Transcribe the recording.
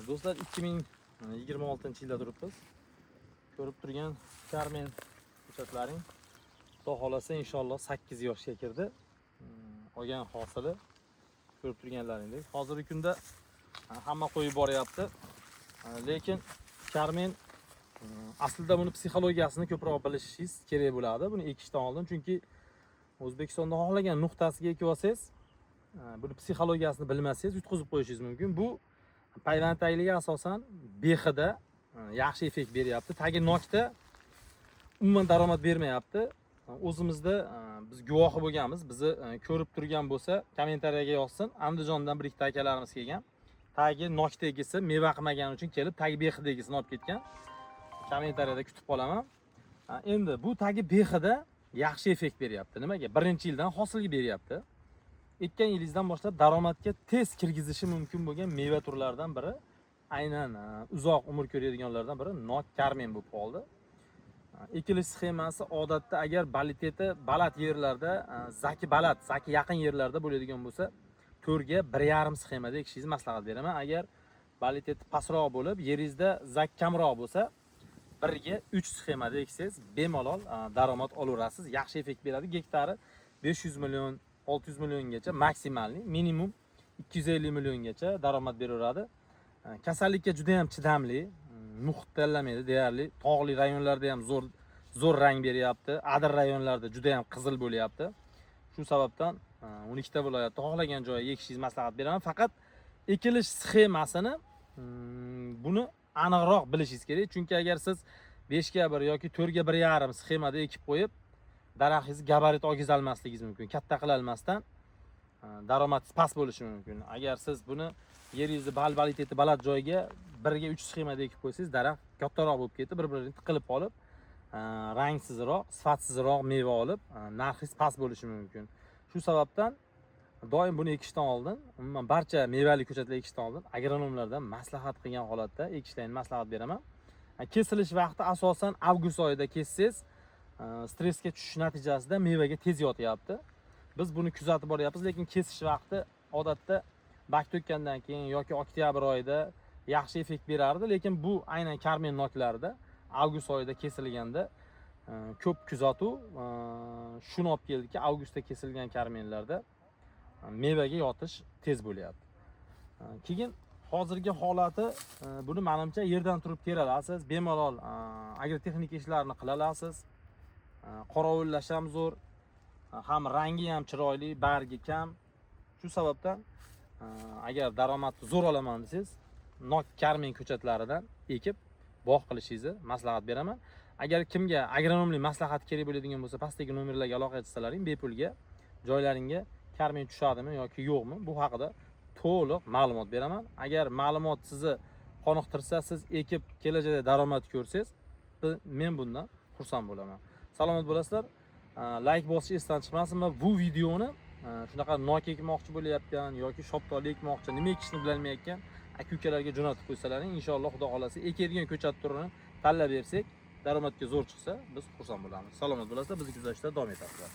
Do'stlar, 2026-yilda turibmiz. Ko'rib turgan Karmen ko'chatlaring, Xudo xohlasa, inshaalloh 8 yoshga kirdi. Olgan hosili ko'rib turganlaringdek. Hozirgi kunda hamma qo'yib boryapti. Lekin Karmen aslida buni psixologiyasini ko'proq bilishingiz kerak bo'ladi. Buni ekishdan oldin, chunki O'zbekistonda xohlagan nuqtasiga ekib olsangiz, buni psixologiyasini bilmasangiz, yutqizib qo'yishingiz mumkin. Bu payvand tagliga asosan bexida yaxshi effekt beryapti. Tagi nokda umuman daromad bermayapti. O'zimizda biz guvohi bo'lganmiz. Bizni ko'rib turgan bo'lsa, kommentariyaga yozsin. Andijondan bir ikkita akalarimiz kelgan. Tagi nokdagisi meva qilmagani uchun kelib, tagi bexidagisini olib ketgan. Kommentariyada kutib qolaman. Endi bu tagi bexida yaxshi effekt beryapti. Nimaga? Birinchi yildan hosilga beryapti. Ekkan yilingizdan boshlab daromadga tez kirgizishi mumkin bo'lgan meva turlaridan biri, aynan uzoq umr ko'radiganlardan biri nok Karmen bo'lib qoldi. Ekilish sxemasi odatda agar boniteti baland yerlarda, zaki baland, zaki yaqin yerlarda bo'ladigan bo'lsa, 4ga 1,5 sxemada ekishingizni maslahat beraman. Agar boniteti pastroq bo'lib, yeringizda zak kamroq bo'lsa, 1ga 3 sxemada eksangiz bemalol daromad olaverasiz. Yaxshi effekt beradi. Gektari 500 million, 600 milliongacha maksimalniy, minimum 250 milliongacha daromad beraveradi. Kasallikka juda ham chidamli, muhit tanlamaydi deyarli. Tog'li rayonlarda ham zo'r zo'r rang beryapti. Adir rayonlarida juda ham qizil bo'lyapti. Shu sababdan 12 ta viloyatda xohlagan joyga ekishingizni maslahat beraman. Faqat ekilish sxemasini buni aniqroq bilishingiz kerak. Chunki agar siz 5 ga 1 yoki 4 ga 1,5 sxemada ekib qo'yib, daraxtingizni gabarit olgizolmasligingiz mumkin. Katta qila olmasdan daromadingiz past bo'lishi mumkin. Agar siz buni yeringizni boniteti baland joyga 1 ga 3 sxemada ekib qo'ysangiz, daraxt kattaroq bo'lib ketib, bir-birini tiqilib qolib, rangsizroq, sifatsizroq meva olib, narxingiz past bo'lishi mumkin. Shu sababdan doim buni ekishdan oldin, umuman barcha mevali ko'chatlar ekishdan oldin agronomlardan maslahat qilgan holatda ekishlaringni maslahat beraman. Kesilish vaqti asosan avgust oyida kessangiz, stressga tushish natijasida mevaga tez yotyapti. Biz buni kuzatib boryapmiz, lekin kesish vaqti odatda bak to'kkandan keyin yoki oktyabr oyida yaxshi effekt berardi, lekin bu aynan Karmen noklarida avgust oyida kesilganda ko'p kuzatuv shuni olib keldiki, avgustda kesilgan karmenlarda mevaga yotish tez bo'lyapti. Keyin hozirgi holati, buni menimcha yerdan turib tera olasiz, bemalol agrotexnika ishlarini qila olasiz. Qorovullash ham zo'r, ham rangi ham chiroyli, bargi kam. Shu sababdan agar daromadni zo'r olaman desangiz, nok Karmen ko'chatlaridan ekib bog' qilishingizni maslahat beraman. Agar kimga agronomlik maslahat kerak bo'ladigan bo'lsa, pastdagi nomerlarga aloqa etsalaring, bepulga joylaringga Karmen tushadimi yoki yo'qmi, bu haqida to'liq ma'lumot beraman. Agar ma'lumot sizni qoniqtirsa, siz ekib kelajakda daromad ko'rsangiz, men bundan xursand bo'laman. Salomat bo'lasizlar. Like bosish esdan chiqmasin va bu videoni shunaqa nok ekmoqchi bo'layotgan yoki shoptoli ekmoqchi, nima ekishni bilolmayotgan aka-ukalarga jo'natib qo'ysalaring, inshaalloh Xudo xolasa ekadigan ko'chat turini tanlab bersak, daromadga zo'r chiqsa, biz xursand bo'lamiz. Salomat bo'lasizlar, bizni kuzatishda davom etasizlar.